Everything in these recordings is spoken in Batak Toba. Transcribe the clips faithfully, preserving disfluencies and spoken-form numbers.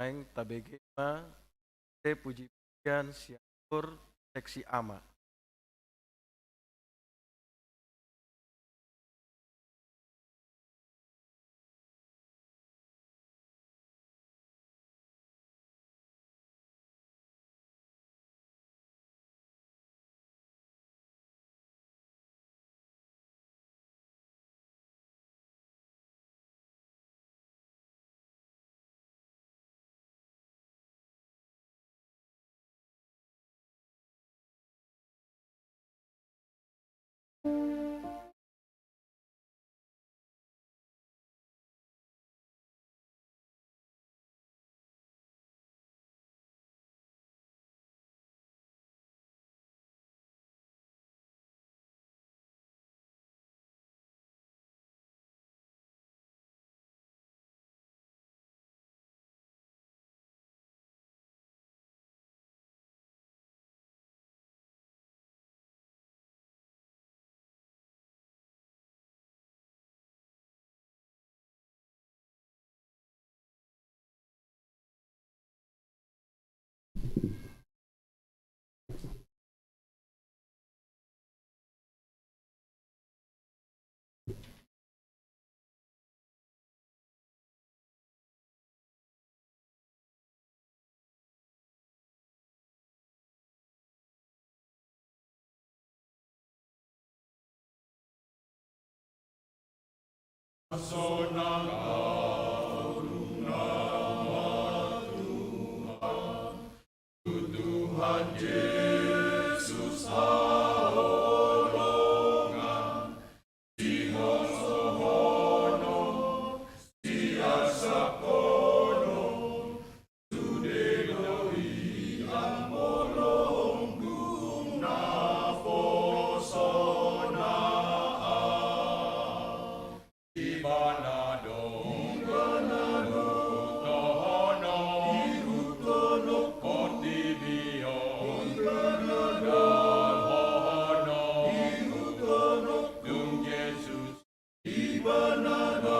Naeng tabege ma te puji-pujian sian Seksi Ama. Sonang ahu nunga martua, tu Tuhan Jesus haholongan, sihosohonon, siasakonon, sude do i amang holong dung naposona ahu. Ibana do, Ibana do, ihuthononku, ihuthononku, portibi on, Ibana do, ihuthononku, dung Jesus. Ibana do,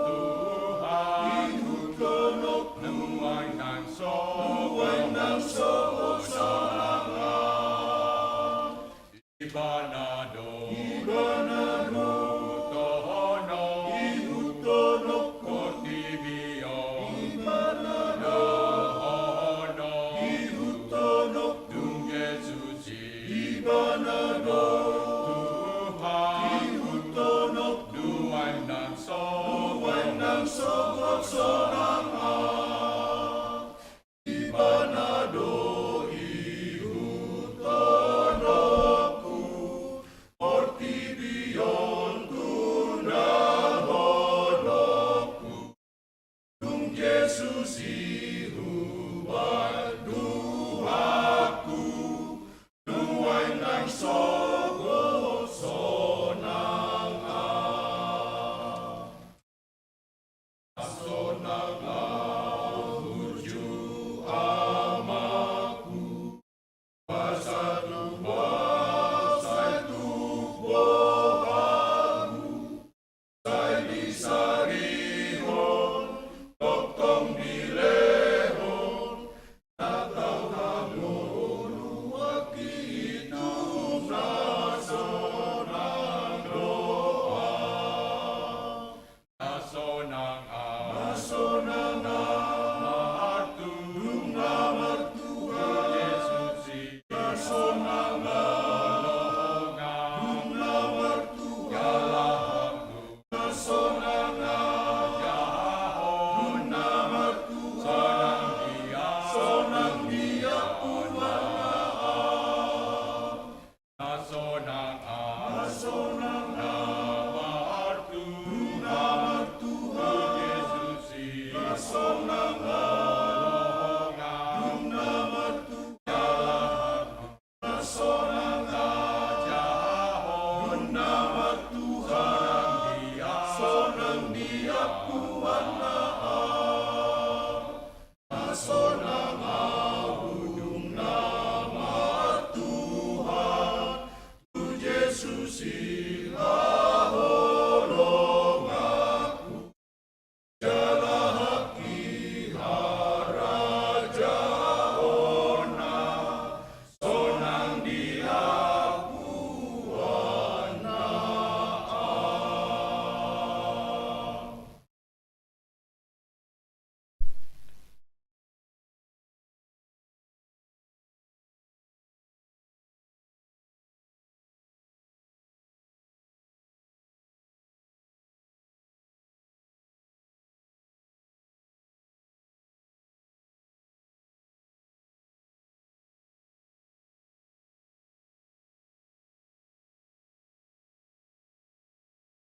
Tuhan, ihuthononku, nuaeng nang sogot, nuaeng nang sogot sonang ahu. Ibana do, Ibana do, ihuthononku, ihuthononku, portibi on, Ibana do, ihuthononku, ihuthononku, dung Jesus i. Ibana do, Tuhan, ihuthononku, nuaeng nang sogot, nuaeng nang sogot sonang ahu. Ibana do, ihuthononku, portibi on tundahononku, dung Jesus i huban duhangku, nuaeng nang sogot sonang ahu. Sonang ahu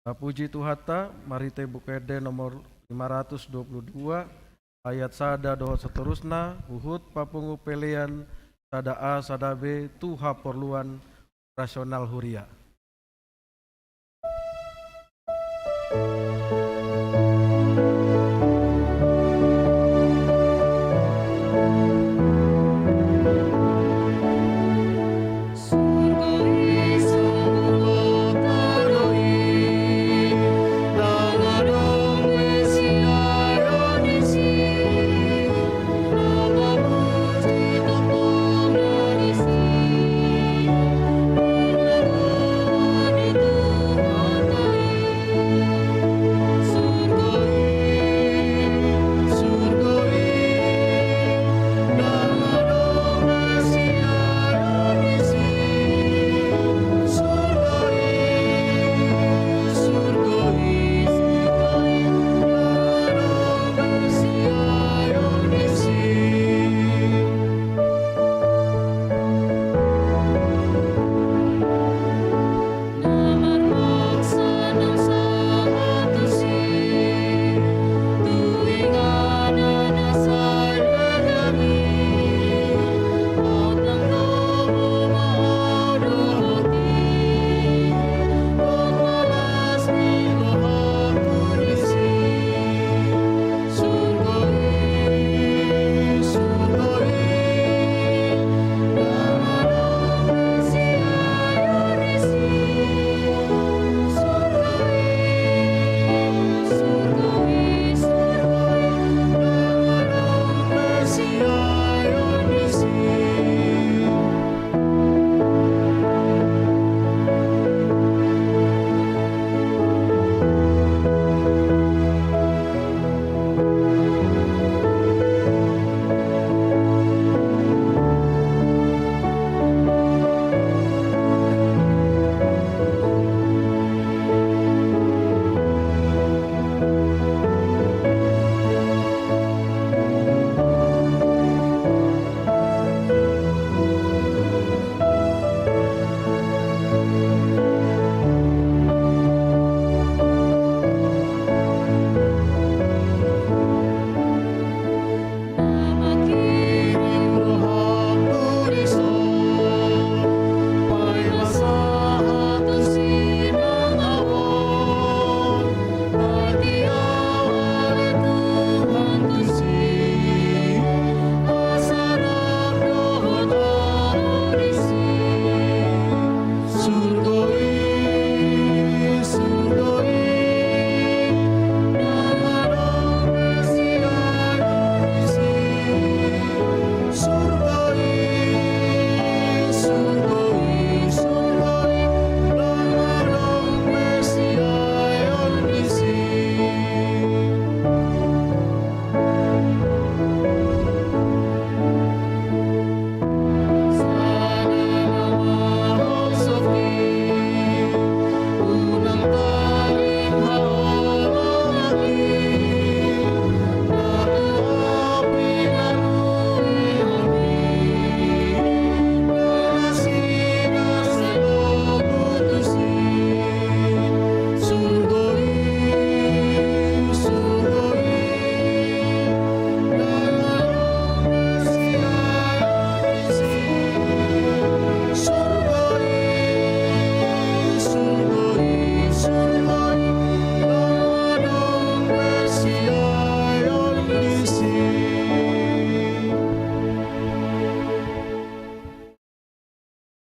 Tapuji Tuhanta, marhite Buku Ende nomor lima ratus dua puluh dua, ayat sada dohot seterusna, huhut papungu pelean sada A, sada B, tu haporluan rasional huria.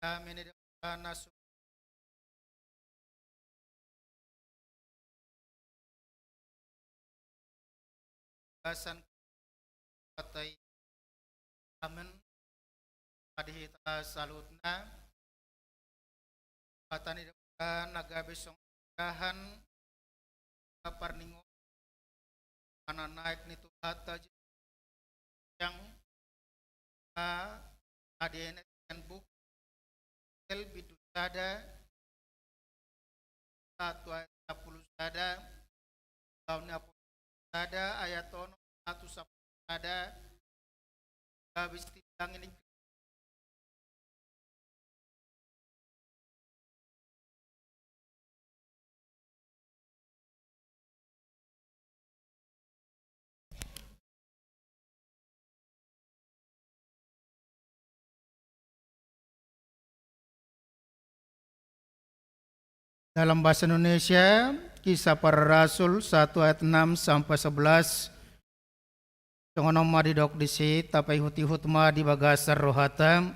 Amin. Basan patai. Amin. Padi hita saluhutna. Patani na gabe songon dahan parningotan na naek ni Tuhanta Jesus. Yang a, a di enet sian buku Ezekiel bindu sada, satu ayat sampulu sada, laon ni Apostolen sada ayat onom, satu sampulu sada, habis tindang ini. Dalam bahasa Indonesia, Kisah Para Rasul satu ayat enam sampai sebelas. Songon on ma didok disi, tapaihut-ihut ma di bagasan rohanta.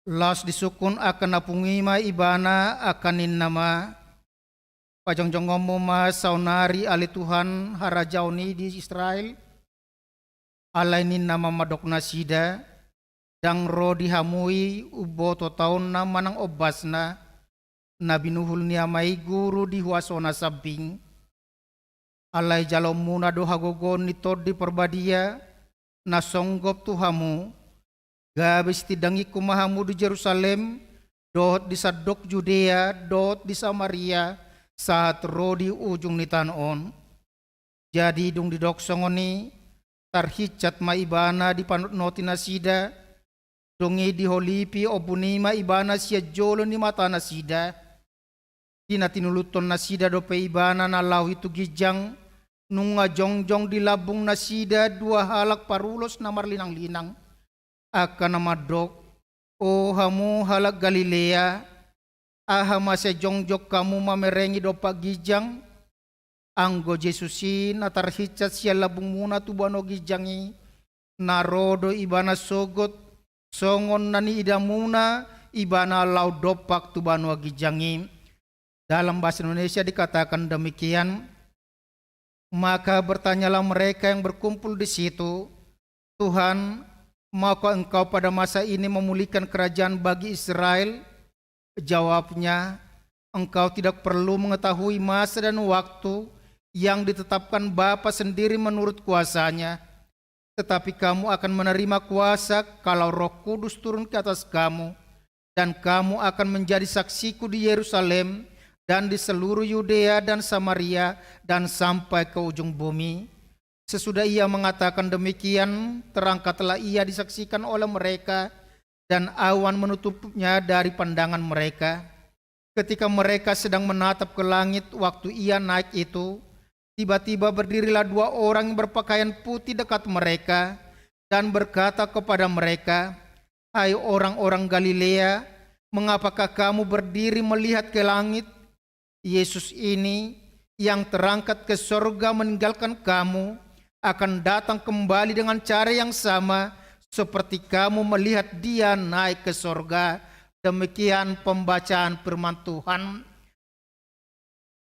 Laos disungkun angka na pungu i ma ibana, angka ninna ma: Pajongjongonmu ma saonari ale Tuhan harajaon i di Israel. Alai ninna ma mandok nasida: Ndang ro di hamu i umboto taonna manang ombasna, na binuhul ni Ama i guru di huasona sambing. Alai jaloonmuna do hagogoon ni Tondi Parbadia, na songgop tu hamu, gabe sitindangingku ma hamu di Jerusalem, dohot di sandok Judea, dohot di Samaria, sahat ro di ujung ni tano on. Jadi dung didok songon i, tarhinsat ma ibana dipanotnoti nasida, dung i diholipi ombun i ma ibana sian jolo ni matanasida. Di na tinuluthon nasida dope ibana na laho i tu ginjang, nunga jongjong di lambung nasida dua halak parulos na marlinang-linang. Angka na mandok: O hamu halak Galilea, aha masa jongjong hamu mamerengi dompak ginjang? Anggo Jesus i na tarhinsat sian lambungmuna tu banua ginjang i, na ro do ibana sogot, songon na niidamuna ibana laho dompak tu banua ginjang i. Dalam bahasa Indonesia dikatakan demikian, maka bertanyalah mereka yang berkumpul di situ, Tuhan, maukah Engkau pada masa ini memulihkan kerajaan bagi Israel? Jawabnya, Engkau tidak perlu mengetahui masa dan waktu yang ditetapkan Bapa sendiri menurut kuasa-Nya. Tetapi kamu akan menerima kuasa kalau Roh Kudus turun ke atas kamu, dan kamu akan menjadi saksiku di Yerusalem dan di seluruh Yudea dan Samaria dan sampai ke ujung bumi. Sesudah ia mengatakan demikian, terangkatlah ia disaksikan oleh mereka, dan awan menutupnya dari pandangan mereka. Ketika mereka sedang menatap ke langit waktu ia naik itu, tiba-tiba berdirilah dua orang yang berpakaian putih dekat mereka dan berkata kepada mereka, "Hai orang-orang Galilea, mengapakah kamu berdiri melihat ke langit? Yesus ini yang terangkat ke sorga meninggalkan kamu, akan datang kembali dengan cara yang sama seperti kamu melihat Dia naik ke sorga." Demikian pembacaan firman Tuhan.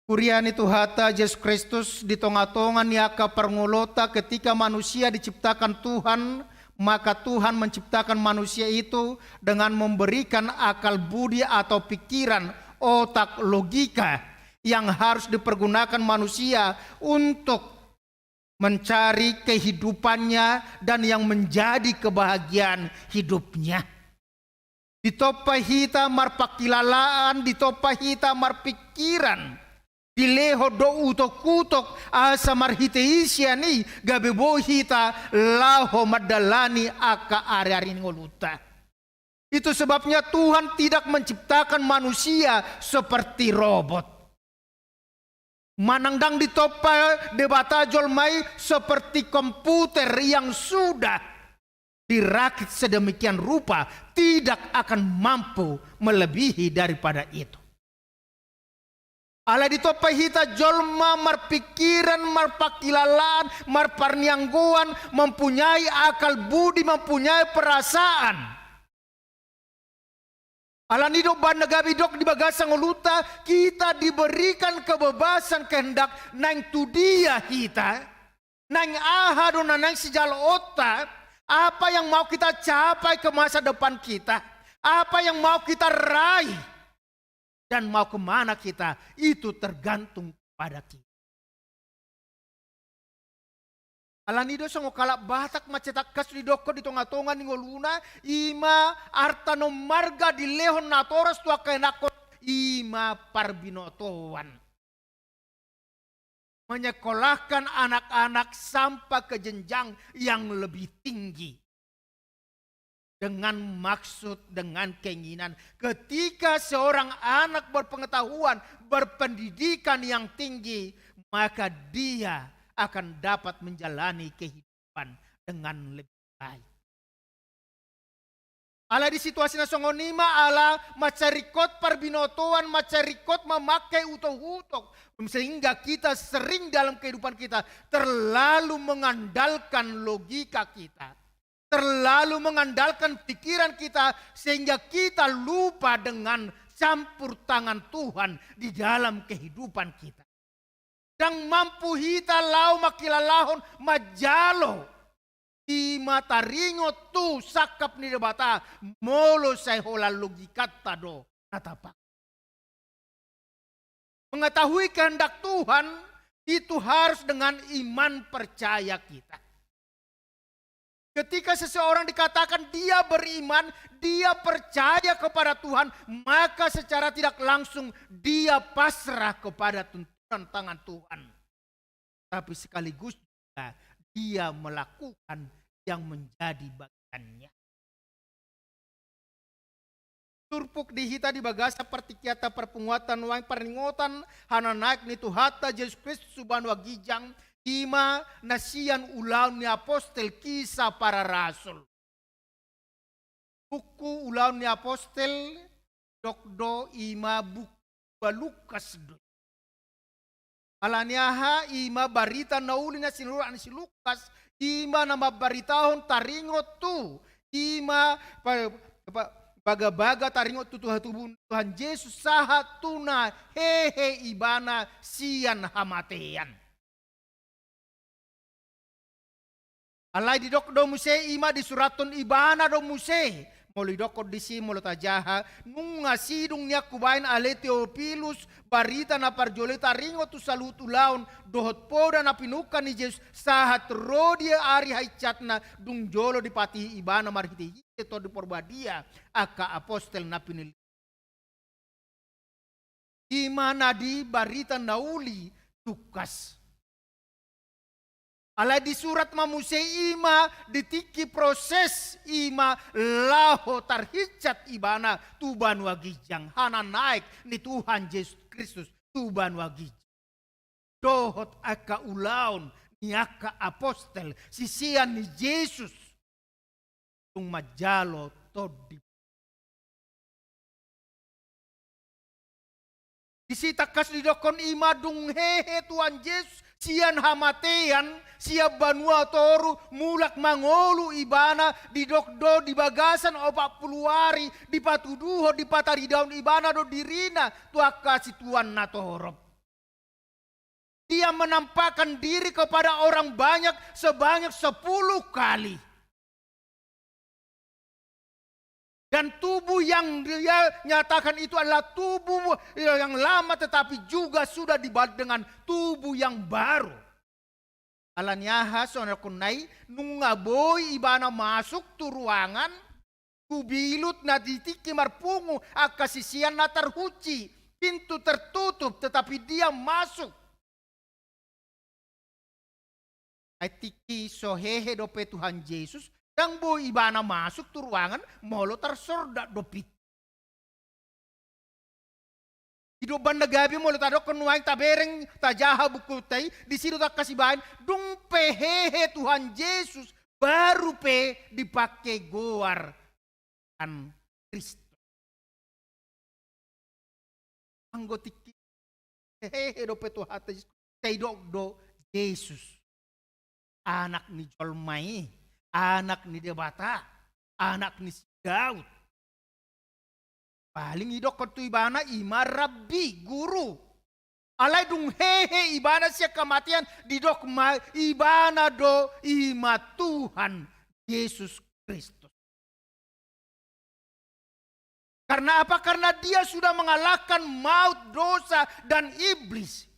Huria ni Tuhanta Jesus Kristus, di tonga-tonga ni angka parngoluonta, ketika manusia diciptakan Tuhan, maka Tuhan menciptakan manusia itu dengan memberikan akal budi atau pikiran, otak, logika yang harus dipergunakan manusia untuk mencari kehidupannya dan yang menjadi kebahagiaan hidupnya. Ditompa hita marpangkilalaan, ditompa hita marpikiran, dilehon do utok-utok asa marhite i sian i gabe boi hita laho mandalani angka ari-ari ni ngolunta. Itu sebabnya Tuhan tidak menciptakan manusia seperti robot. Manang ndang ditompa Debata jolma i seperti komputer yang sudah dirakit sedemikian rupa, tidak akan mampu melebihi daripada itu. Alai ditompa hita jolma marpikiran, marpangkilalaan, marparnianggoan, mempunyai akal budi, mempunyai perasaan. Alani do umbahen na gabe didok di bagasan ngolunta, kita diberikan kebebasan kehendak naeng tu dia hita, naeng aha do na naeng sijaloonta, apa yang mau kita capai ke masa depan kita, apa yang mau kita raih, dan mau kemana kita, itu tergantung pada kita. Alani do songon halak Batak mansai tangkas didokkon di tonga-tonga ni ngoluna, i ma arta na ummarga dilehon natoras tu angka ianakhon, i ma parbinotoan. Menyekolahkan anak-anak sampai ke jenjang yang lebih tinggi. Dengan maksud, dengan keinginan. Ketika seorang anak berpengetahuan, berpendidikan yang tinggi, maka dia akan dapat menjalani kehidupan dengan lebih baik. Alai di situasi na songon i ma ala mansai ringkot parbinotoan, mansai ringkot mamangke utok-utok. Sehingga kita sering dalam kehidupan kita terlalu mengandalkan logika kita. Terlalu mengandalkan pikiran kita sehingga kita lupa dengan campur tangan Tuhan di dalam kehidupan kita. Ndang mampu hita laho mangkilalahon manjalo i ma taringot tu sangkap ni Debata molo sai holan logikanta do na tapangke. Mengetahui kehendak Tuhan itu harus dengan iman percaya kita. Ketika seseorang dikatakan dia beriman, dia percaya kepada Tuhan, maka secara tidak langsung dia pasrah kepada tuntunan tangan Tuhan. Tapi sekaligus juga dia melakukan yang menjadi bagiannya. Turpuk di hita di bagasan partingkianta parpunguanta nuaeng, parningotan hananaek ni Tuhanta Jesus Kristus tu banua ginjang, i ma na sian Ulaon ni Apostel, Kisah Para Rasul. Buku Ulaon ni Apostel, dok do i ma buku Lukas do. Ala ni aha? I ma barita na uli na sinurat ni si Lukas, i ma na mambaritahon taringot tu, i ma pa-, pa-, bagabaga taringot tu Tuhan, tubuh Tuhan Jesus sahat tu na hehe ibana sian hamatean. Alai didok do muse, i ma disurathon ibana do muse. Molo didokkon disi, molo tajaha, nunga sidung nian hubaen ale Teopilus, barita na parjolo i taringot tu saluhut ulaon dohot poda na pinungka ni Jesus sahat ro di ari hainsatna, dung jolo dipatihi ibana marhitehite Tondi Parbadia angka apostel na pinillit. I ma na di barita na uli Lukas. Alai disurat ma muse i ma di tingki proses i ma laho tarhinsat ibana tu banua ginjang, hananaek ni Tuhan Jesus Kristus tu banua ginjang. Dohot angka ulaon ni angka apostel, sisean ni Jesus, tung manjalo Tondi. Disi tangkas didokkon i ma dung hehe Tuhan Jesus sian hamatean, sian banua toru, mulak mangolu ibana, didok do di bagasan opat pulu ari, dipatuduhon, dipataridaon ibana do dirina tu angka situan na torop. Dia menampakkan diri kepada orang banyak sebanyak sepuluh kali. Dan tubuh yang dia nyatakan itu adalah tubuh yang lama, tetapi juga sudah dibalut dengan tubuh yang baru. Ala ni aha? Songon na i, nunga boi ibana masuk tu ruangan, hubilut na di tingki marpungu angka sisean na tarhunci, pintu tertutup, tetapi dia masuk. Ai tingki so hehe dope Tuhan Jesus, ndang boi ibana masuk tu ruangan molo tarsordak do pintu. Di domban na gabe molo tadokkon nuaeng, tabereng, tajaha buku tai, disi do tangkas dibaen, dung pe hehe Tuhan Jesus, baru pe dipake goar Tuhan Kristus. Anggo tingki hehe dope Tuhanta Jesus, sai didok do Jesus, Anak ni jolma i, Anak ni Debata, Anak ni si Daud. Paling didokkon tu ibana i ma Rabbi, Guru. Alai dung hehe ibana sian hamatean, didok ma ibana do i ma Tuhan Jesus Kristus. Karena apa? Karena dia sudah mengalahkan maut, dosa, dan iblis.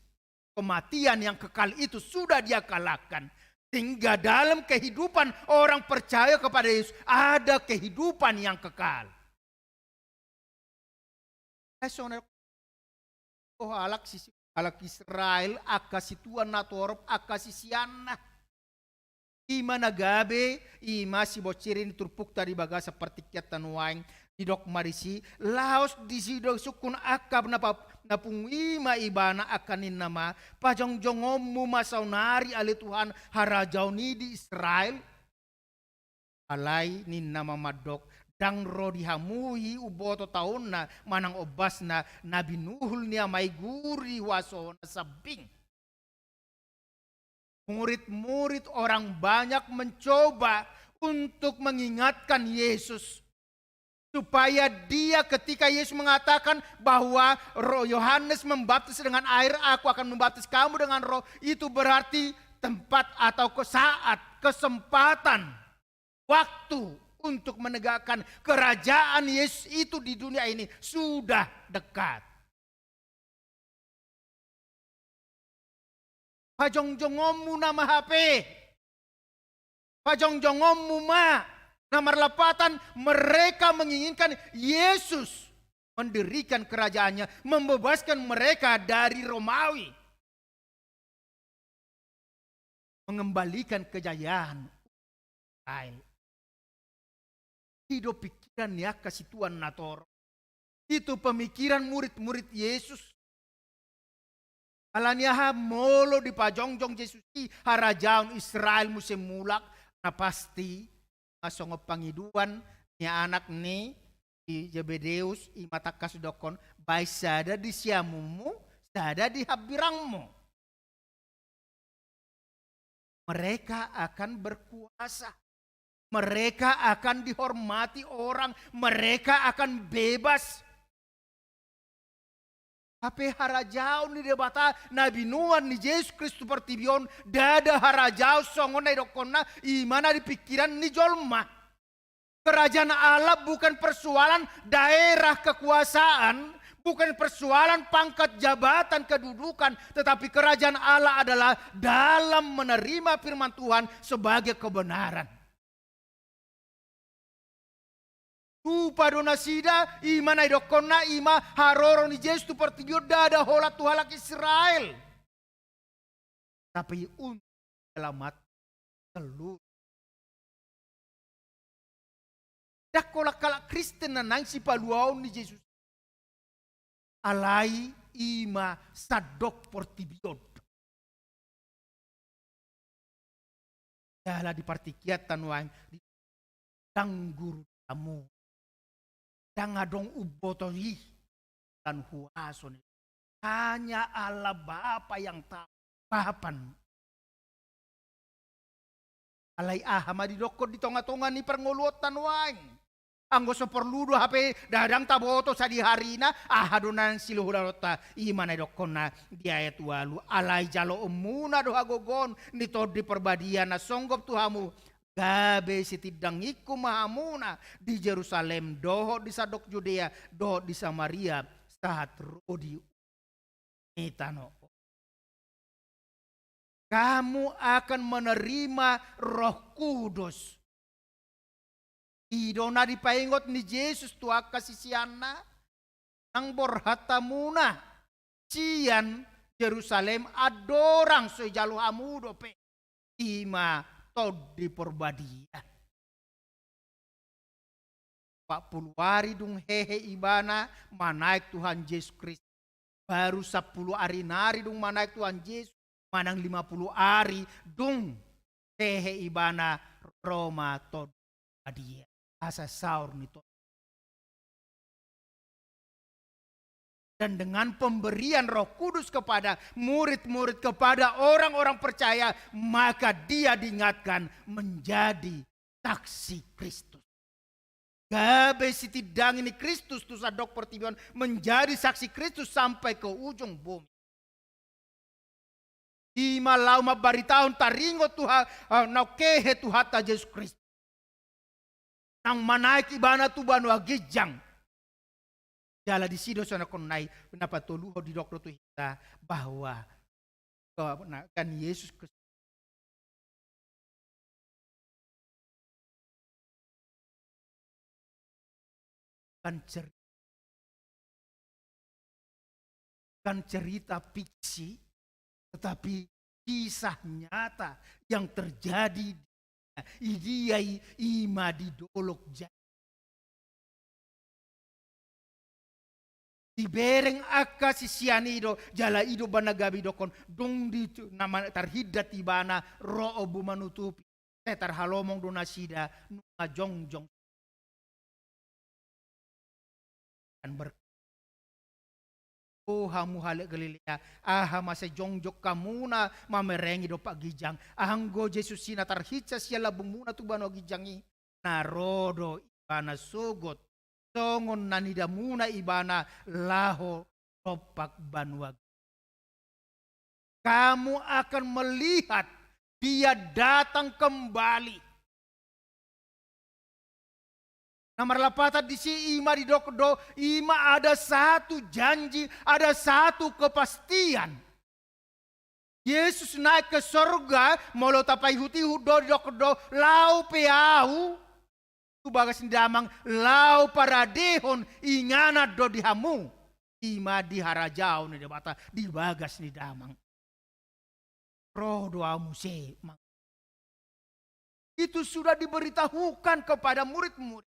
Kematian yang kekal itu sudah dia kalahkan. Sehingga dalam kehidupan orang percaya kepada Yesus ada kehidupan yang kekal. Eh, songon na, oh, halak si, halak Israel, angka situan na torop, angka siseanna. I ma na gabe, i ma sibonsiri ni turpukta di bagasan partingkianta nuaeng, didok ma disi, laos disi do sungkun angka na pa-, na pungu i ma ibana angka ninna ma, pajongjongonmu ma saonari ale Tuhan harajaon i di Israel. Alai ninna ma mandok, ndang ro di hamu i umboto taonna manang ombasna na binuhul ni Ama i Guru di huasona sambing. Murid-murid, orang banyak mencoba untuk mengingatkan Yesus, supaya dia, ketika Yesus mengatakan bahwa ro-, Yohanes membaptis dengan air, aku akan membaptis kamu dengan Roh, itu berarti tempat atau ke-, saat, kesempatan, waktu untuk menegakkan kerajaan Yesus itu di dunia ini sudah dekat. Pajongjongonmu nama hape. Pajongjongonmu ma. Na marlapatan, mereka menginginkan Yesus mendirikan kerajaannya, membebaskan mereka dari Romawi, mengembalikan kejayaan Israel. I do pikiran ni angka situan na torop. I do pemikiran murid-murid Yesus. Alani aha? Molo dipajongjong Jesus i harajaon Israel muse mulak, na pasti ma songon pangidoan ni anak ni Zebedeus, i ma tangkas didokkon, baen sada di siamunmu, sada di hambirangmu. Mereka akan berkuasa. Mereka akan dihormati orang. Mereka akan bebas. Hape harajaon ni Debata na binoan ni Jesus Kristus tu portibi on, ndada harajaon songon na idokkonna, i ma na di pikiran ni jolma. Kerajaan Allah bukan persoalan daerah kekuasaan, bukan persoalan pangkat jabatan kedudukan, tetapi kerajaan Allah adalah dalam menerima firman Tuhan sebagai kebenaran. Tupa do nasida, i ma na idokkonna, i ma haroro ni Jesus tu portibi on, ndada holan tu halak Israel. Tapi untuk selamat seluruh. Ndang holan halak Kristen na naeng sipaluaon ni Jesus. Alai i ma sandok portibi on. Jala di partingkian ta nuaeng, di ndang guru tamu. Ndang adong umboto i. Lan huaso ni. Hanya Allah Bapa yang tahu kapan. Alai aha ma didokkon di tonga-tonga ni parngoluonta nuaeng? Anggo so porlu do hape ndang taboto sadihari na, aha do na siluhulanta, i ma na idokkonna di ayat ualu, alai jaloonmuna do hagogoon ni Tondi Parbadia na songgop tu hamu, gabe sitindangingku ma hamuna di Jerusalem, dohot di sandok Judea, dohot di Samaria, sahat ro di i tano. Kamu akan menerima Roh Kudus. I do na dipaingot ni Jesus tu angka siseanna, nang borhat hamuna sian Jerusalem, andorang so ijalo hamu dope i ma Tondi Parbadia. Empat puluh ari dung hehe ibana manaek Tuhan Jesus Kristus. Baru sampulu ari nari dung manaek Tuhan Jesus, manang lima puluh ari dung hehe ibana, ro ma Tondi Parbadia. Asa saor ni Tondi. Dan dengan pemberian Roh Kudus kepada murid-murid, kepada orang-orang percaya, maka dia diingatkan menjadi saksi Kristus. Gabe sitindangi ni Kristus tu sandok portibi on, menjadi saksi Kristus sampai ke ujung bumi. I ma laho mambaritahon, taringot Tuhan, eh, naung hehe Tuhanta Jesus Kristus. Naung manaek ibana tu banua ginjang. Jala disi do songon na i na patoluhon didok do tu hita bahwa, bahwa na, kan Yesus Kristus kan cer-, kan cerita fiksi, tetapi kisah nyata yang terjadi di dia i, i ma di Dolok Jati. Dibereng angka sisean i do, jala i do umbahen na gabe didokkon, dung di tu-, na ma-, tarhindat ibana ro ombu manutupi, sai tarhalomong do nasida nunga jongjong. dan ber-, O hamu halak Galilea, aha masa jongjong hamuna mamerengi dompak ginjang? Anggo Jesus i na tarhinsa sian lambungmuna tu banua ginjang i, na ro do ibana sogot songon na nidamuna ibana laho dompak banua. Kamu akan melihat dia datang kembali. Na marlapatan disi ima didok do, ima ada satu janji, ada satu kepastian. Yesus naik ke sorga, molo tapaihut-ihut do didok do, laho pe ahu tu bagas ni damang, laho paradehon inganan do di hamu. Ima di harajaon ni Debata di bagas ni damang. Ro do ahu muse mang-, itu sudah diberitahukan kepada murid-murid.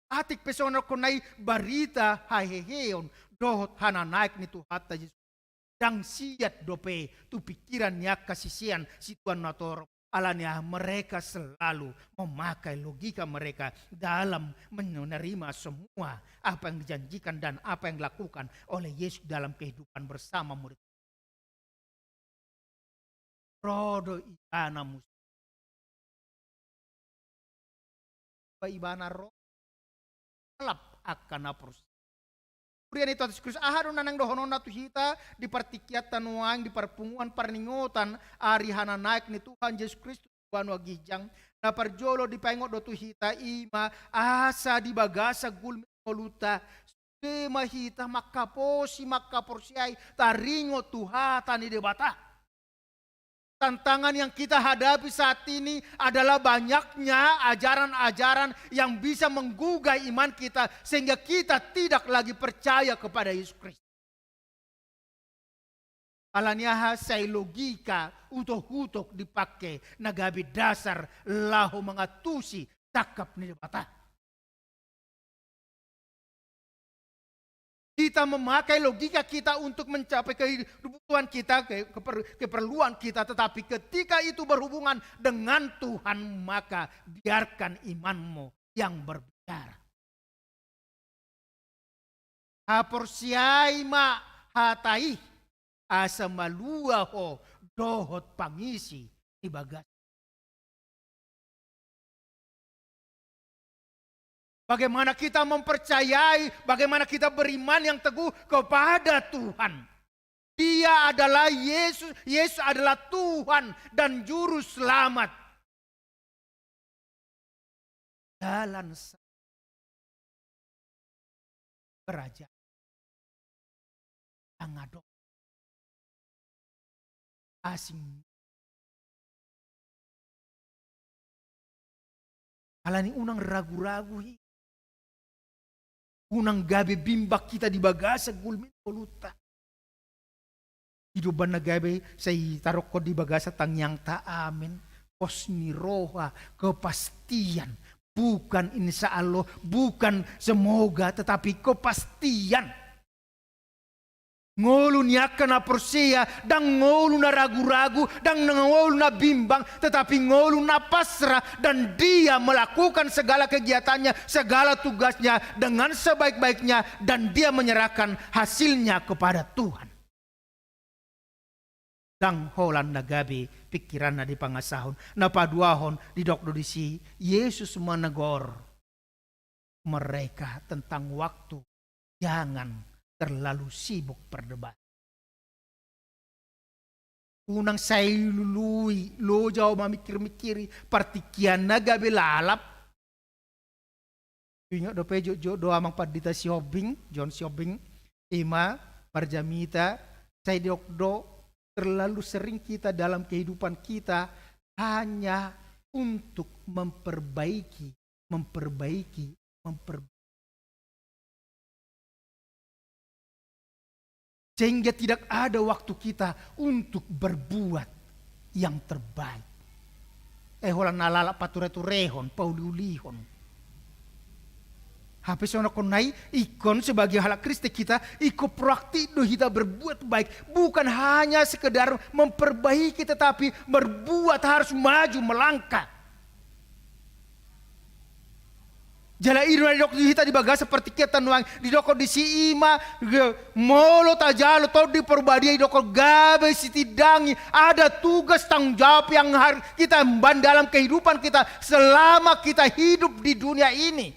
Atik pe songon na i barita haheheon dohot hananaek ni Tuhanta Jesus. Ndang siat dope tu pikiran ni angka sisean situan na torop. Alani aha? Mereka selalu memakai logika mereka dalam menerima semua apa yang dijanjikan dan apa yang dilakukan oleh Yesus dalam kehidupan bersama murid. Ro do ibana muse. Ibana ro, lalap angka na porsea. Huria ni Tuhan Jesus Kristus, aha do na naeng dohononna tu hita di partingkianta nuaeng, di parpunguan parningotan ari hananaek ni Tuhan Jesus Kristus tu banua ginjang? Na parjolo dipaingot do tu hita ima asa di bagasan gulmit ngolunta, sude ma hita mangkaposi, mangkaporseai, taringot tu hata ni Debata. Tantangan yang kita hadapi saat ini adalah banyaknya ajaran-ajaran yang bisa menggugah iman kita, sehingga kita tidak lagi percaya kepada Yesus Kristus. Alani aha? Sai logika utok-utok dipake na gabe dasar laho mangantusi sangkap ni Debata. Kita memakai logika kita untuk mencapai kebutuhan kita, ke-, keper-, keperluan kita, tetapi ketika itu berhubungan dengan Tuhan, maka biarkan imanmu yang berbicara. Haporseai ma hata i, asa malua ho dohot pangisi di bagas. Bagaimana kita mempercayai, bagaimana kita beriman yang teguh kepada Tuhan. Dia adalah Yesus, Yesus adalah Tuhan dan Juru Selamat. Jalan sa-, kerajaan. Ndang adong asing. Alani unang ragu-ragu hita. Unang gabe bimbang hita di bagasan gulmit ngolunta. I do umbahen na gabe sai tarokkon di bagasan tangiangta, amen, pos ni roha, kepastian. Bukan insya Allah, bukan semoga, tetapi kepastian. Ngolu ni angka na porsea, ndang ngolu na ragu-ragu, ndang ngolu na bimbang, tetapi ngolu na pasrah, dan dia melakukan segala kegiatannya, segala tugasnya dengan sebaik-baiknya, dan dia menyerahkan hasilnya kepada Tuhan. Ndang holan na gabe pikiranna dipangasahon. Na paduahon, didok do disi, Yesus manegor mereka tentang waktu, jangan terlalu sibuk perdebatan. Unang sai lului, loja ho mamikir-mikiri partingkian na gabe lalap. Ingot dope jotjot do amang pandita Sihombing, John Sihombing, ima parjamita, sai didok do terlalu sering kita dalam kehidupan kita hanya untuk memperbaiki, memperbaiki, memperbaiki. Sehingga tidak ada waktu kita untuk berbuat yang terbaik. Eh, holan na lalap pature-turehon, pauliulihon. Hape songon na i, ingkon sebagai halak Kristen kita, ingkon proaktif do hita berbuat baik. Bukan hanya sekedar memperbaiki, tetapi berbuat, harus maju melangkah. Jala i do na didok di hita di bagasan partingkian ta nuaeng, didok disi ima, ge-, molo tajalo Tondi Parbadia, didok gabe sitindangi, ada tugas tanggung jawab yang harus kita emban dalam kehidupan kita selama kita hidup di dunia ini.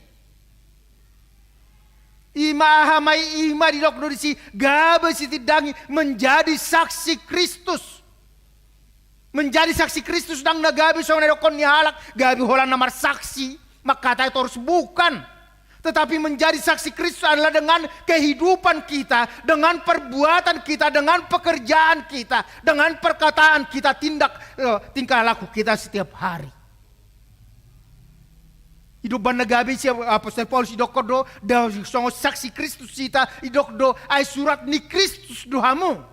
Ima aha ma i, ima didok do disi, gabe sitindangi, menjadi saksi Kristus. Menjadi saksi Kristus ndang na gabe songon na didokkon ni halak, gabe holan na marsaksi, mangkatai torus, bukan. Tetapi menjadi saksi Kristus adalah dengan kehidupan kita, dengan perbuatan kita, dengan pekerjaan kita, dengan perkataan kita, tindak, eh, tingkah laku kita setiap hari. I do umbahen na gabe si Apostel Paulus, didok do, da songon saksi Kristus hita, didok do, ai surat ni Kristus do hamu.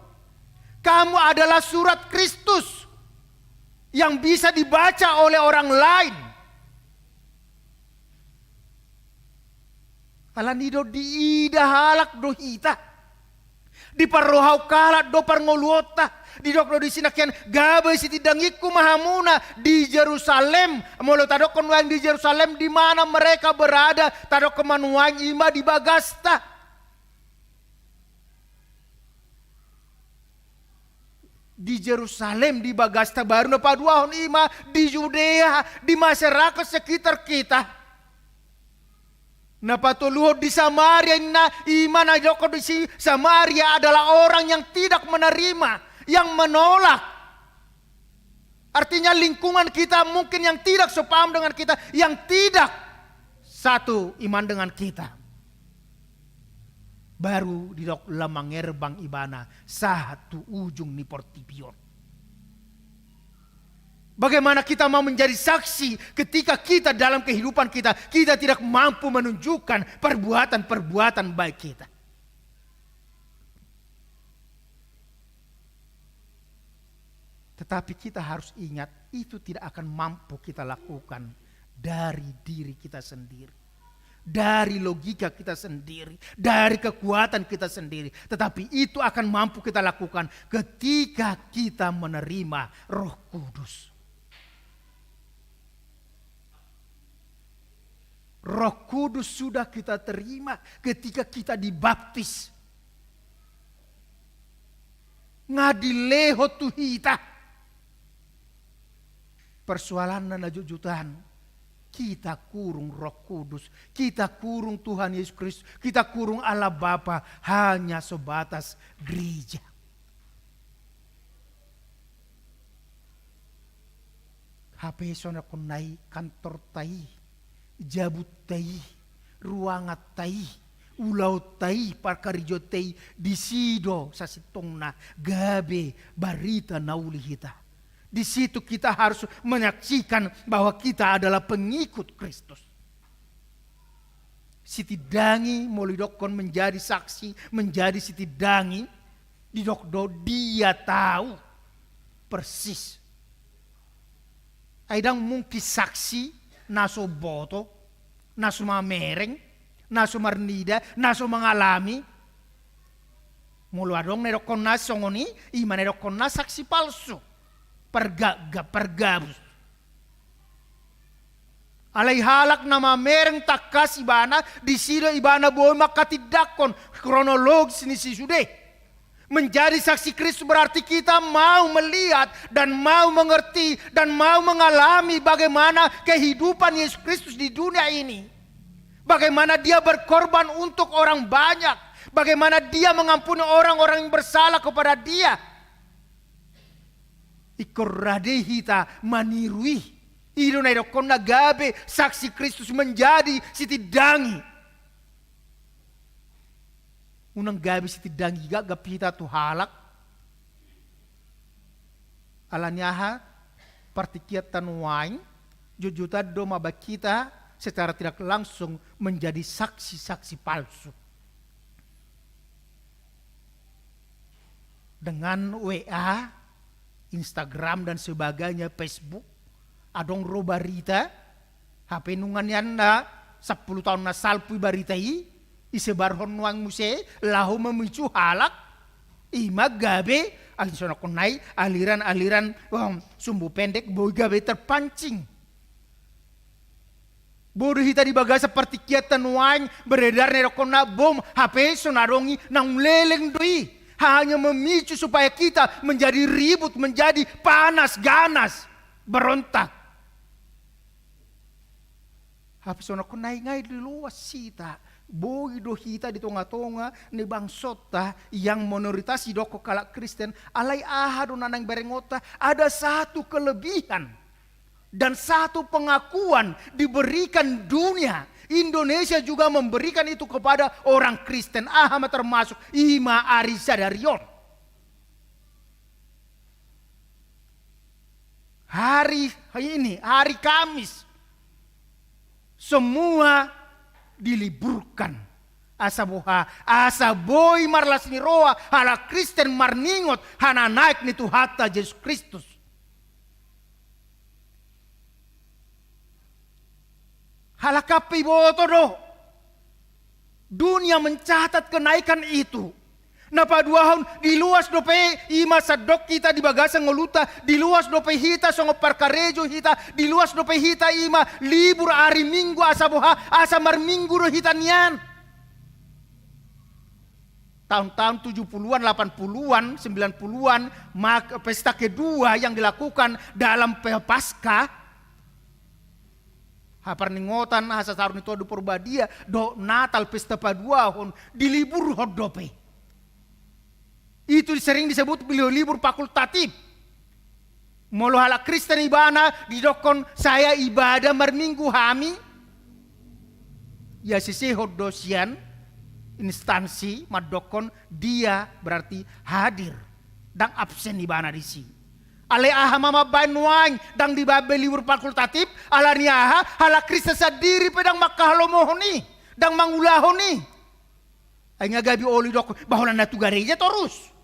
Kamu adalah surat Kristus yang bisa dibaca oleh orang lain. Alani do diida halak do hita. Diparrohahon halak do parngoluonta. Didok do disi nangkin, gabe sitindangingku ma hamuna di Jerusalem. Molo tadokkon nuaeng di Jerusalem, di mana mereka berada, tadokkon ma nuaeng ima di bagasta. Di Jerusalem, di bagasta, baru na paduahon ima di Judea, di masyarakat sekitar kita. Na patoluhon di Samaria, inna, ima na didok disi, Samaria adalah orang yang tidak menerima, yang menolak. Artinya lingkungan kita mungkin yang tidak sepaham dengan kita, yang tidak satu iman dengan kita. Baru didok, laho mangerbang ibana sahat tu ujung ni portibi on. Bagaimana kita mau menjadi saksi ketika kita dalam kehidupan kita, kita tidak mampu menunjukkan perbuatan-perbuatan baik kita? Tetapi kita harus ingat, itu tidak akan mampu kita lakukan dari diri kita sendiri, dari logika kita sendiri, dari kekuatan kita sendiri. Tetapi itu akan mampu kita lakukan ketika kita menerima Roh Kudus. Roh Kudus sudah kita terima ketika kita dibaptis. Nga dilehon tu hita. Persoalanna na jotjot an, kita kurung Roh Kudus, kita kurung Tuhan Yesus Kristus, kita kurung Allah Bapa, hanya sebatas gereja. Hape songon na i, kantorta i, jabunta i, ruanganta i, ulaonta i, parkarejoanta i, disi do sasintongna gabe barita na uli hita. Di situ kita harus menyaksikan bahwa kita adalah pengikut Kristus. Sitindangi, molo didokkon menjadi saksi, menjadi sitindangi, didok do dia tahu persis. Ai ndang mungkin saksi na so umboto, na so mamereng, na so marnida, na so mangalami. Molo adong na didokkonna songon i, ima na didokkonna saksi palsu. Pargapgap, pargabus. Alai halak na mamereng tangkas ibana, disi do ibana boi manghatindanghon kronologis ni si sude. Menjadi saksi Kristus berarti kita mau melihat dan mau mengerti dan mau mengalami bagaimana kehidupan Yesus Kristus di dunia ini. Bagaimana dia berkorban untuk orang banyak. Bagaimana dia mengampuni orang-orang yang bersalah kepada dia. Ingkon rade hita maniru i. I do na didokkonna gabe saksi Kristus, menjadi sitindangi. Unang gabe sitindangi gapgap hita tu halak. Alani aha? Partingkianta nuaeng, jotjot an do mambahen hita secara tidak langsung menjadi saksi-saksi palsu. Dengan W A, Instagram dan sebagainya, Facebook, adong ro barita, hape nunga nian na sampulu taon na salpu i barita i, isebarhon nuaeng muse, laho memicu halak, ima gabe, ai songon na i, aliran-aliran, em, sumbu pendek, boi gabe terpancing. Boi do hita di bagasan partingkianta nuaeng beredar na didokkonna bom, hape so na adong i naung leleng do i. Hanya memicu supaya kita menjadi ribut, menjadi panas, ganas, berontak. Hape so na dokkon naeng i diloas hita, boi do hita di tonga-tonga ni bangsonta yang minoritas didokkon halak Kristen, alai aha do na naeng berengonta, ada satu kelebihan dan satu pengakuan diberikan dunia. Indonesia juga memberikan itu kepada orang Kristen. Aha ma termasuk, i ma ari sadari on. Hari ini, hari Kamis, semua diliburkan. Asa boha, asa boi marlas ni roha halak Kristen marningot hananaek ni Tuhanta Jesus Kristus. Halak an pe iboto do. Dunia mencatat kenaikan itu. Na paduahon, diloas dope i ma sandok hita di bagasan ngolunta, diloas dope hita songon parkarejo hita, diloas dope hita i ma libur ari Minggu asa boha, asa marminggu do hita nian. Tahun-tahun tujuh puluhan, delapan puluhan, sembilan puluhan, mak-, pesta kedua yang dilakukan dalam pe-, Paskah, haparningotan, hasasaor ni Tondi Porbadia, dohot Natal, pesta paduahon, diliburhon dope. Itu sering disebut beliau libur fakultatif. Molo halak Kristen ibana didokkon saya ibadah marminggu hami, ia sisehon do sian instansi mandokkon dia berarti hadir, ndang absen ibana disi. Alai aha ma mambaen nuaeng ndang dibaen be libur fakultatif, ala ni aha, halak Kristen sandiri pe ndang manghalomohon i, ndang mangulahon i. Ai nga gabe olo didokkon, ba holan na tu gareja torus.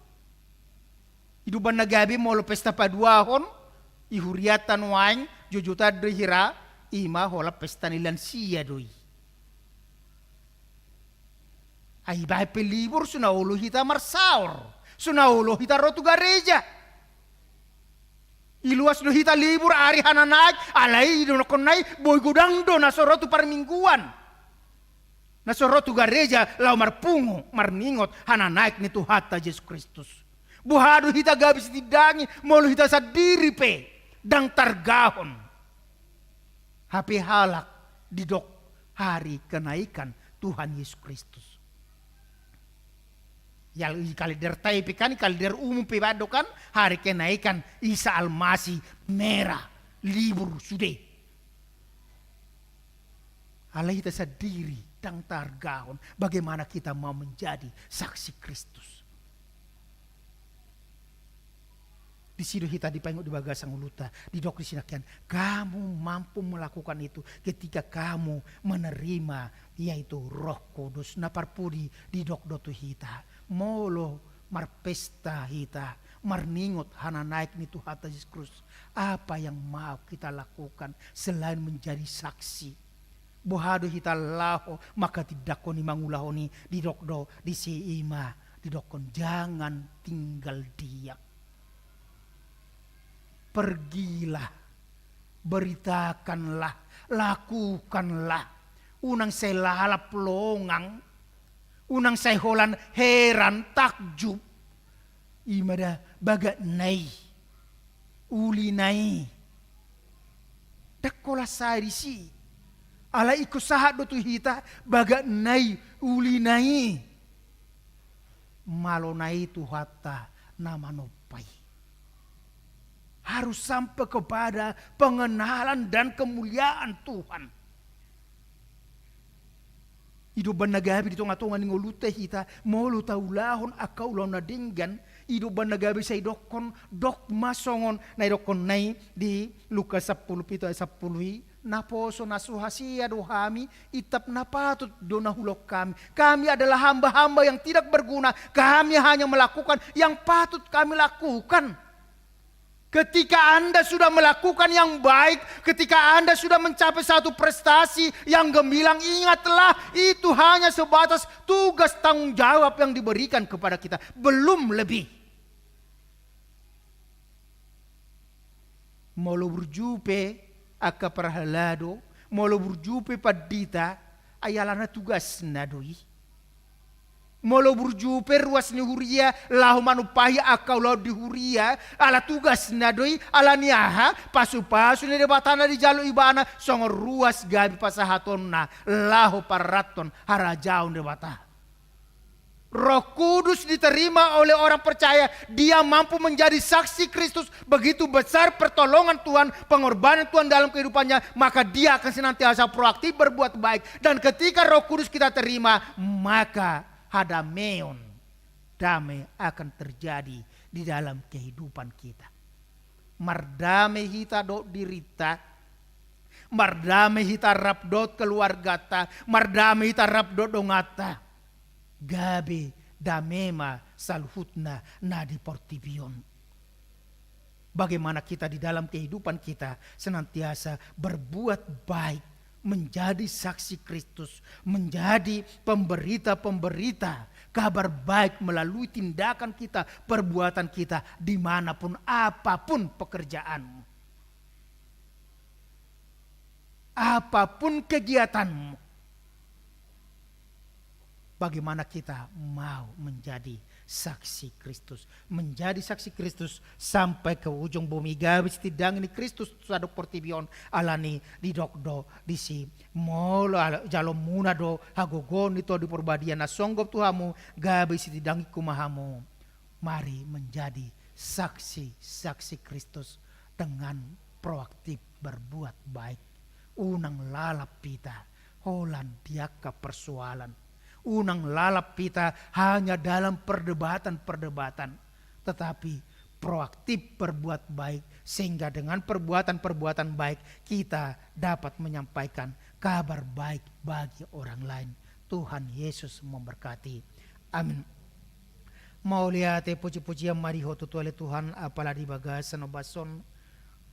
I do umbahen na gabe molo pesta paduahon, i hurianta nuaeng, joujouta do hira, i ma holan pesta ni lansia do i. Ai baen pe libur, so na olo hita marsaor, so na olo hita ro tu gareja. Iloas do hita libur ari hananaek, alai i do dokkon nai, boi godang do na so ro tu parmingguan. Na so ro tu gareja laho marpungu, marningot hananaek ni Tuhanta Jesus Kristus. Boha do hita gabe sitindangi, molo hita sandiri pe ndang targahon. Hape halak didok hari kenaikan Tuhan Yesus Kristus. Ya, i kalender tai pe kan, i kalender umum pe baen do kan, hari kenaikan Isa Almasih merah, libur sude. Alai hita sandiri ndang targahon, bagaimana kita mau menjadi saksi Kristus. Disi do hita dipaingot di bagasan ngolunta, didok disi nangkin, kamu mampu melakukan itu ketika kamu menerima, yaitu Roh Kudus. Na parpudi didok do tu hita, molo marpesta hita, marningot hananaek ni Tuhanta Jesus Kristus, apa yang mau kita lakukan selain menjadi saksi? Boha do hita laho manghatindanghon i, mangulahon i? Didok do disi, i ma didokkon, jangan tinggal diam. Pergilah, beritakanlah, lakukanlah. Unang sai lalap longang, unang sai holan heran, takjub. I ma da bagatna i, ulina i. Ndang holan sae disi. Alai ingkon sahat do tu hita bagatna i, ulina i. Malona i Tuhanta na manompa i. Harus sampai kepada pengenalan dan kemuliaan Tuhan. I do umbahen na gabe di tonga-tonga ni ngolunta hita, molo taulahon angka ulaon na denggan, i do umbahen na gabe sai dokkon, dok ma songon na didokkon nai di Lukas sampulu pitu ayat sampulu i, naposo na so hasea do hami, itap na patut do na huulahon hami. Kami adalah hamba-hamba yang tidak berguna, kami hanya melakukan yang patut kami lakukan. Ketika Anda sudah melakukan yang baik, ketika Anda sudah mencapai satu prestasi yang gemilang, ingatlah, itu hanya sebatas tugas tanggung jawab yang diberikan kepada kita, belum lebih. Molo burju pe angka parhalado, Molo burju pe pandita, ai alana tugasna do i. Molo burju pe ruas ni huria laho manumpahi angka ulaon di huria, ala tugasna do i, ala ni aha? Pasupasu ni Debata na dijalo ibana songon ruas gabe pasahatonna laho parranton harajaon Debata. Roh Kudus diterima oleh orang percaya, dia mampu menjadi saksi Kristus, begitu besar pertolongan Tuhan, pengorbanan Tuhan dalam kehidupannya, maka dia akan senantiasa proaktif berbuat baik. Dan ketika Roh Kudus kita terima, maka hadameon, damai akan terjadi di dalam kehidupan kita. Mardame hita dohot dirinta, mardame hita rap dohot keluargata, mardame hita rap dohot donganta. Gabe dame ma saluhutna na di portibi on. Bagaimana kita di dalam kehidupan kita senantiasa berbuat baik, menjadi saksi Kristus, menjadi pemberita-pemberita kabar baik melalui tindakan kita, perbuatan kita, dimanapun, apapun pekerjaanmu, apapun kegiatanmu. Bagaimana kita mau menjadi saksi Kristus, menjadi saksi Kristus sampai ke ujung bumi, gabe sitindangi ni Kristus tu sandok portibi on, ala ni didok do disi, molo ala-, jalonmuna do hagogoon ni Tondi Parbadia na songgop tu hamu, gabe sitindangingku ma hamu. Mari menjadi saksi-saksi Kristus dengan proaktif berbuat baik. Unang lalap hita holan di angka persoalan. Unang lalap hita hanya dalam perdebatan-perdebatan, tetapi proaktif berbuat baik, sehingga dengan perbuatan-perbuatan baik kita dapat menyampaikan kabar baik bagi orang lain. Tuhan Yesus memberkati. Amin. Mauliate, puji-pujian ma di Ho Tuhan ale Tuhan, apala di bagasan ombas on,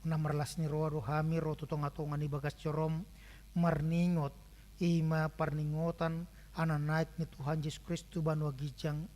na marlas ni roha do hami ro tu tonga-tonga ni bagas joro-M, marningot, i ma parningotan, anak naek ni Tuhan Jesus Kristus tu banua ginjang,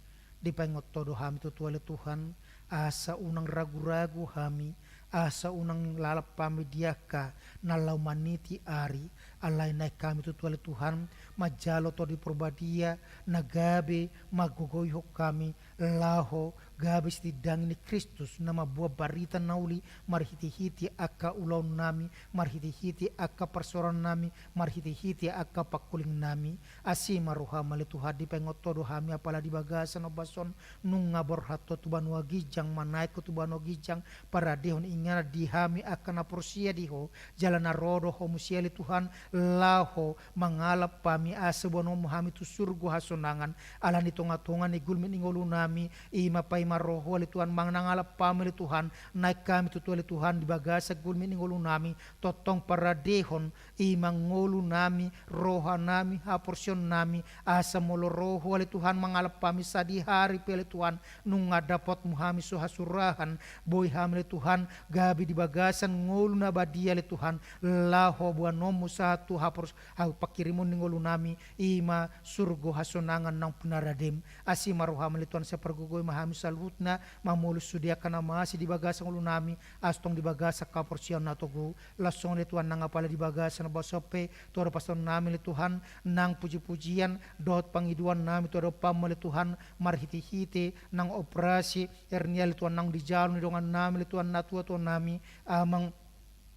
dipaingot Ho do hami Tuhan ale Tuhan, asa unang ragu-ragu hami, asa unang lalap hami di angka na laho maniti ari, alai naek hami Tuhan ale Tuhan, manjalo Tondi Parbadia, na gabe manggogoihon hami, laho gabe sitindangi ni Kristus, na mamboan barita na uli, marhite-hite angka ulaon nami, marhite-hite angka parsaoran nami, marhite-hite angka pangkuling nami, Asi ma roha-M ale Tuhan, dipaingot Ho do hami apala di bagasan ombas on, nunga borhat Ho tu banua ginjang, manaek Ho tu banua ginjang, paradehon inganan di hami angka na porsea di Ho, jala na ro do Ho muse ale Tuhan, laho mangalap hami asa boanonmu hami tu surgo hasonangan, ala ni tonga-tonga ni gulmit ni ngolu nami, i ma paima roha-Ho ale Tuhan, mangalap hami ale Tuhan, naek hami Tuhan ale Tuhan, di bagasan gulmit ni ngolu nami, tongtong paradehon, i ma ngolu nami, roha nami, haporseaon nami, asa molo ro Ho ale Tuhan mangalap hami sadihari pe ale Tuhan, nunga dapotmu hami so hasurahan, boi hami ale Tuhan, gabe di bagasan ngolu na badia ale Tuhan, laho boanonmu sahat tu hapors-, ha-, pangkirimon ni ngolu nami, i ma surgo hasonangan naung pinaradem. Asi ma roha-M ale Tuhan, sai pargogoi ma hami saluhutna, mamolus sude angka na masi di bagasan ngolu nami, asa tong di bagasan haporseaon na togu, Laos songon i ale Tuhan nang apala di bagasan ombas on pe, tu adopan nami ale Tuhan, nang puji-pujian, dohot pangidoan nami tu adopanmu ale Tuhan, marhite-hite, nang operasi, hernia ale Tuhan nang dijalo ni dongan nami ale Tuhan, na tua-tua nami, amang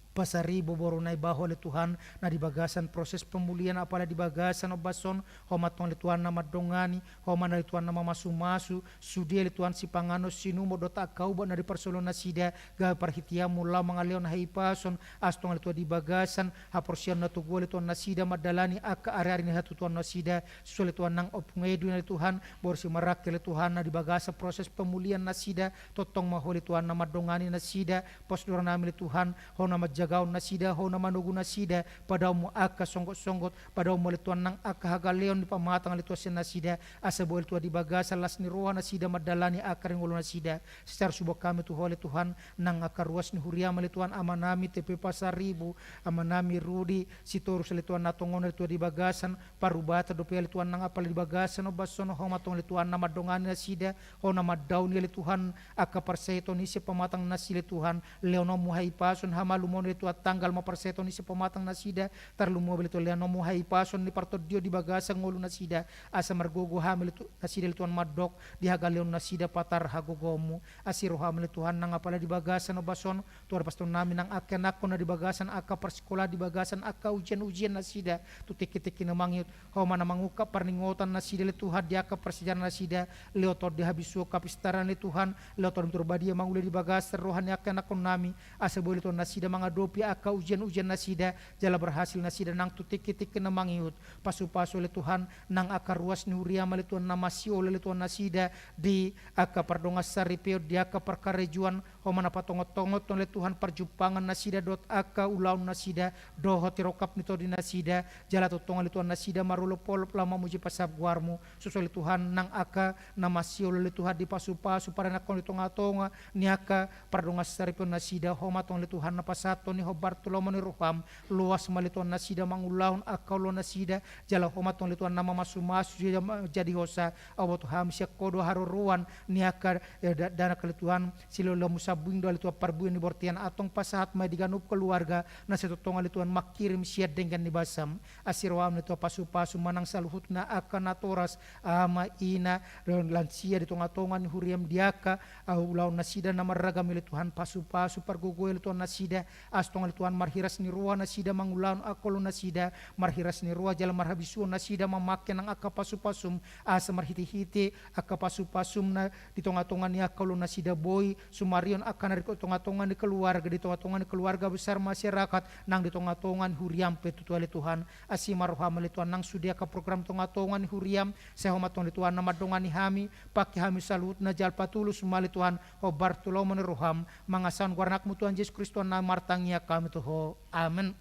Pasaribu boru Naibaho ale Tuhan, na di bagasan proses pemulihan apala di bagasan ombas on, Ho ma tong ale Tuhan na mandongani, Ho ma ale Tuhan na mamasu-masu, sude ale Tuhan sipanganon sinumot dohot angka ubat na diparsoalhon nasida, gabe parhiteanmu laho mangalehon hahipason, asa tong ale Tuhan di bagasan, haporseaon na togu ale Tuhan nasida mandalani angka ari-ari ni hatutuaon nasida, sude ale Tuhan nang ompung Edwin ale Tuhan, boru Simarangke ale Tuhan, na di bagasan proses pemulihan nasida, tongtong ma Ho ale Tuhan na mandongani nasida, pos do roha nami ale Tuhan, Ho na manjagaon nasida, Ho na manogu nasida, padaonmu angka songgot-songgot, padaonmu ale Tuhan nang angka hagaleon ni pamatang ale Tuhan sian nasida, asa boi ale Tuhan di bagasan las ni roha nasida mandalani angka ari ni ngolu nasida. Secara suboan hami tu Ho ale Tuhan, nang angka ruas ni huriam ale Tuhan, ama nami T P Pasaribu, ama nami Rudi Sitorus ale Tuhan, na tongon ale Tuhan di bagasan parubatan dope ale Tuhan nang apala di bagasan ombas on, Ho ma tong ale Tuhan na mandongani nasida, Ho na mandaoni ale Tuhan, angka parsahiton ni sian pamatang nasida ale Tuhan, lehononmu hahipason, hamalumon ale Tuhan, tanggal ma parseton ni sipamatang nasida, tarlumobi ale Tuhan lehononmu hahipason ni partondion di bagasan ngolu nasida, asa margogo hami ale Tu-, nasida ale Tuhan mandok di hagaleon nasida patar hagogoonmu. Asi roham ale Tuhan, nang apala di bagasan ombas on, Tuhan, pasahat hami nang angka anakkon na di bagasan angka parsikola, di bagasan angka ujian-ujian nasida, tu tingki-tingki na mangihut, Ho ma na mangungkap parningotan nasida ale Tuhan di angka parsiajaran nasida, lehon Ho di habisuhon kapistaran ale Tuhan, lehon Ho di Tondi Parbadia mangula di bagasan roha ni angka anakkon nami, asa boi ale Tuhan nasida mangadopi angka ujian-ujian nasida, jala berhasil nasida nang tu tingki-tingki na mangihut. Pasu-pasu ale Tuhan, nang angka ruas ni huriam ale Tuhan na masiol ale Tuhan nasida, di angka pardongansaripeon, di angka parkarejoan, Ho ma na patongot-tongothon ale Tuhan parjumpangan nasida dohot angka ulaon nasida, dohot di rongkap ni tondi nasida, jala tongtong ale Tuhan nasida marolop-olop laho mamuji pasap goarmu, susu ale Tuhan nang angka na masiol ale Tuhan dipasu-pasu paranakon di tonga-tonga, ni angka pardongansaripeon nasida, Ho ma tong ale Tuhan na pasahathon ni hombar tu lomo ni roham, loas ma ale Tuhan nasida mangulahon angka ulaon nasida, jala Ho ma tong ale Tuhan na mamasu-masu jadi hosa, Au boto hami sian Ho do haroroan, ni angka, eh, da-, dakdanak ale Tuhan, silolomu sambuing do ale Tuhan parbue ni bortian antong pasahat ma i di ganup keluarga, na sai tongtong ale Tuhan mangkirim sian denggan ni basam, asi roham ale Tuhan pasu-pasu manang saluhutna angka natoras, ama, ina, lansia di tonga-tonga ni huriam di angka, ah, ulaon nasida na marragam i ale Tuhan pasu-pasu pargogoi ale Tuhan nasida, Asa tong ale Tuhan marhiras ni roha nasida mangulahon angka ulaon nasida, marhiras ni roha jala marhabisuhon nasida mamangke nang angka pasu-pasum, asa marhite-hite angka pasu-pasum na di tonga-tonga ni angka ulaon nasida boi, sumarion angka na di tonga-tonga ni keluarga, di tonga-tonga ni keluarga besar masyarakat, nang di tonga-tonga ni huriam pe tutu ale Tuhan, asi ma roham ale Tuhan nang sude angka program tonga-tonga ni huriam, sai Ho ma tong ale Tuhan na mandongani hami, pangke hami saluhutna jala patulus ma ale Tuhan, hombar tu lomo ni roham, mangasahon goar anakmu Tuhan Jesus Kristus na martangiang hami tu Ho. Amen.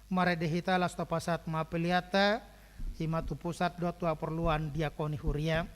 Marende hita laos tapasahat ma peleanta, i ma tu pusat dohot tu haporluan diakon ni huria.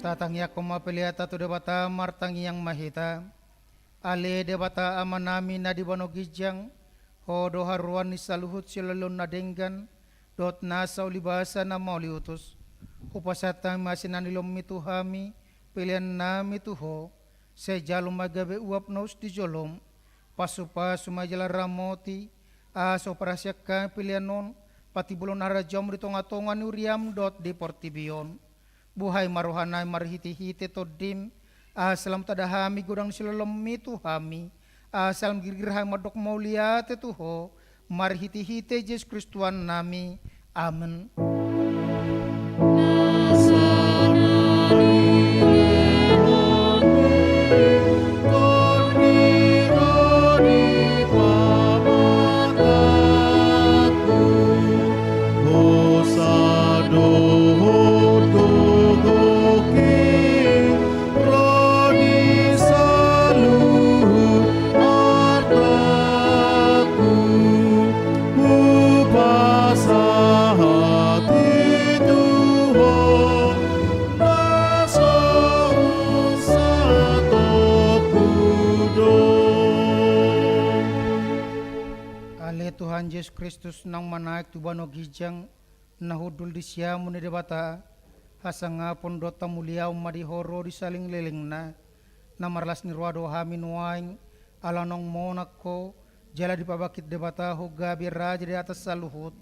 Tatangiangkon ma peleanta tu Debata, martangiang ma hita. Ale Debata Amanami na di banua ginjang, Ho do haroan ni saluhut siloloan na denggan, dohot nasa ulibasa na mauliutus. Hupasahat hami ma sian na nilehonMi tu hami, peleannami tu Ho, sai jalo ma gabe uap na ulos di jolom, pasupasu ma jala ramoti, asa huparhaseang hami pelean on, patimbulhon harajaonMu di tongatonga ni huriaM dohot di portibi on. Buhai ma rohanami marhitehite TondiM, asa lam tada hami godang ni siloloanMi tu hami, asa lam girgir hami mandok mauliate tu Ho, marhitehite Jesus Kristus Tuhannami. Amen. Ro di saluhut artaku, hupasahat i tu Ho, na so hunsatongku do. Ale Tuhan Jesus Kristus, naung manaek tu banua ginjang, na hundul di siamun ni Debata, hasangapon dohot hamuliaon ma di Ho ro di saleleng ni lelengna. Na marlas ni roha do hami nuaeng, ala naung monang Ho, jala dipabangkit Debata Ho gabe Raja di atas saluhut.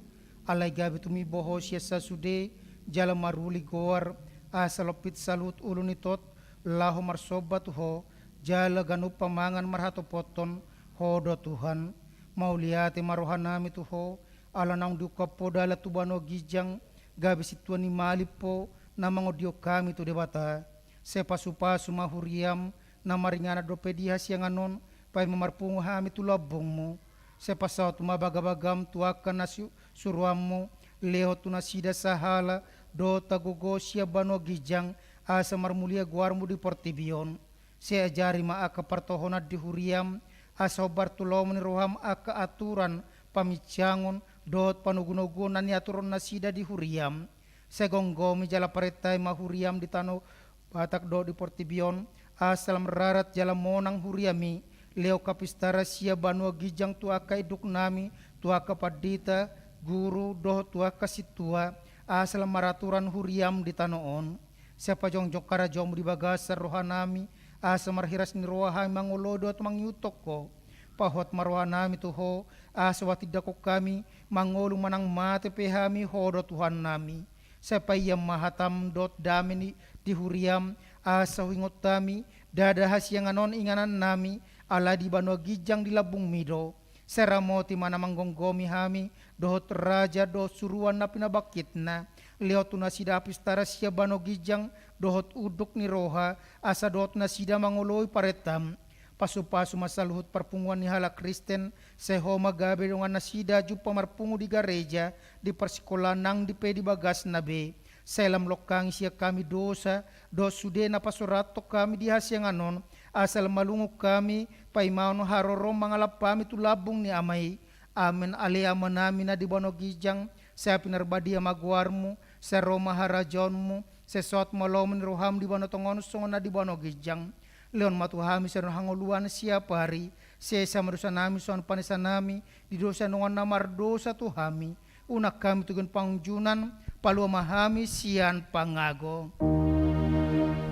Alai gabe tumimbo Ho sian sasude, jala maruli goar, asa lompit saluhut ulu ni tot, laho marsomba tu Ho, jala ganup pamangan marhatopothon, Ho do Tuhan. Mauliate ma rohanami tu Ho, ala naung diungkap Ho dalan tu banua ginjang, gabe sintua ni malim Ho, na mangondion hami tu Debata. Sai pasupasu ma huriaM, na maringanan dope di hasiangan on, paima marpungu hami tu lambungMu. Sai pasaut ma bagabagaM tu angka na su-, suruanMu, lehon tu nasida sahala, dohot hagogoon sian banua ginjang, asa marmulia goarMu di portibi on. Sai ajari ma angka partohonan di huriaM, asa hombar tu lomo ni rohaM angka aturan, paminsangon, dohot panogunoguon na niaturhon nasida di huriaM. Sai gomgomi jala parentai ma huriaM di tano Batak dohot di portibi on, asa lam rarat jala monang huriaMi, lehon hapistaran sian banua ginjang tu angka induknami, tu angka pandita, guru, dohot tu angka sintua, asa lam maraturan huriaM di tano on. Sai pajongjong harajaonMu di bagasan rohanami, asa marhiras ni roha hami mangoloi dohot mangihuthon Ho. Pahohot ma rohanami tu Ho, asa huhatindangkon hami, mangolu manang mate pe hami Ho do Tuhannami. Sai paian ma hataM dohot dame ni di huriaM, asa huingot hami, ndada hasiangan on inganannami, alai di banua ginjang di lambungMi do. Sai ramoti ma na manggomgomi hami, dohot raja dohot suruan na pinabangkitna, lehon tu nasida hapistaran sian banua ginjang, dohot unduk ni roha, asa dohot nasida mangoloi parentaM. Pasupasu ma saluhut parpunguan ni halak Kristen, sai Ho ma gabe dongan nasida jumpa marpungu di gareja, di parsikolaan nang di pe di bagasna be. Sai lam longkangi sian hami dosa, dohot sude na pasurathon hami di hasiangan on, asa lam malungun hami, paimaon haroroM mangalap hami tu lambung ni Ama i. Amen. Ale Amanami na di banua ginjang, sai pinarbadia ma goarMu, sai ro ma harajaonMu, sai saut ma lomo ni rohaM di banua tonga on songon na di banua ginjang. Lehon ma tu hami sadari on hangoluan siapari, sesa ma dosanami songon panesanami di dosa ni dongan na mardosa tu hami. Unang hami tugi pangunjunan, palua ma hami sian pangago.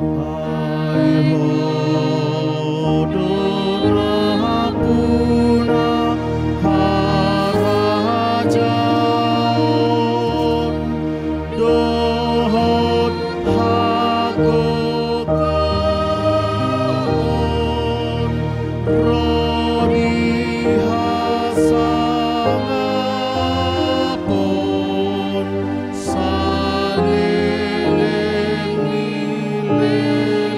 Ai Ho do na puna harajaon dohot hagogoon ro di hasangapon saleleng ni lelengna.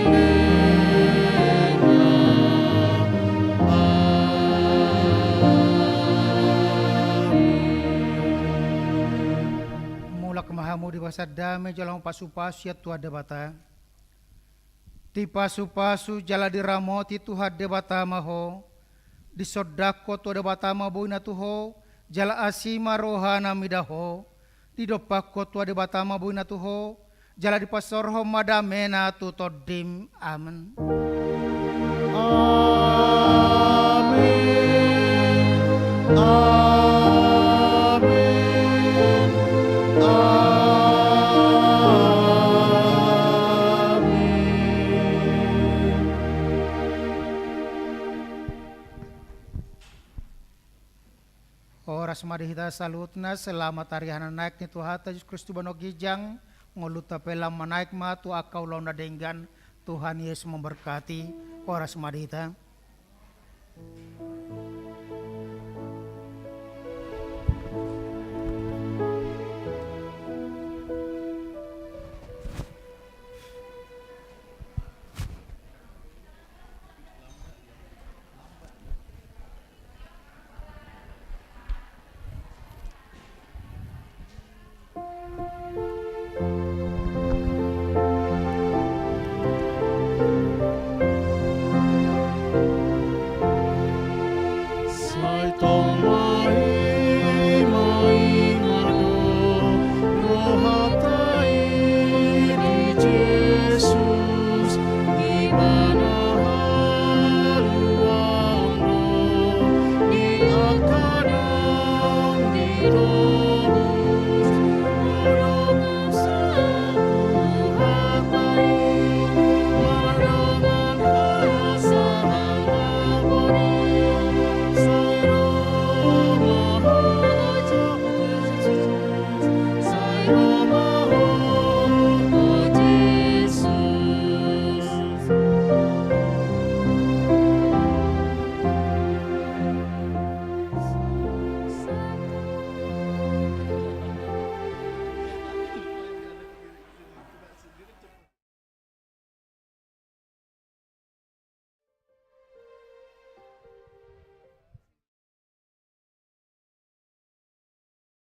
Amen. Mulak ma hamu di bagasan dame jala pasupasu sian Tuhan Debata. Dipasupasu jala diramoti Tuhan Debata ma ho. Disondangkon Tuhan Debata ma boina tu ho, jala asi ma rohana mida ho. Didompakkon Tuhan Debata ma boina tu ho, Jala dipasaorhon ma damena tu tondim. Amen. Amen. Amen. Amen. Horas ma di hita saluhutna, selamat ari na naek ni Tuhanta Jesus Kristus tu banua ginjang. Ngolunta pe lam manaek ma tu angka ulaon na denggan. Tuhan Yesus memberkati. Horas ma di hita.